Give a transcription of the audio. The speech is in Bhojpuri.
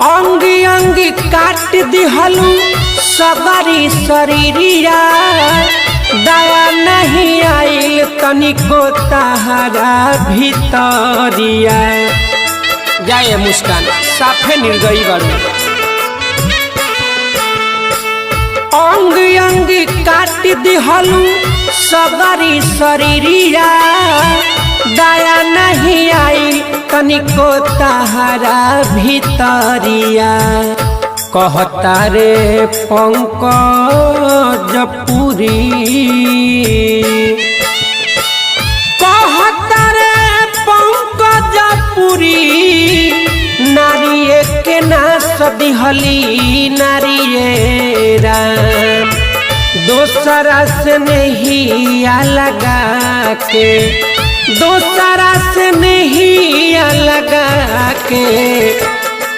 अंग अंग काट दिहलू सगरी शरीरिया, दया नहीं आइल तनिको तहरा भितरिया। जाए मुस्कान, साफे निर्दयी बारू। अंग अंग काट दिहलू सगरी शरीरिया, दया नहीं आई तनिको तहरा भितरिया। कहता रे पंकज पुरी, कहता रे पंकज पुरी, नारिये के नाश दिहली नारिये राम। दोसरा से नहीं लगा के, दोसरा से नहीं लगा के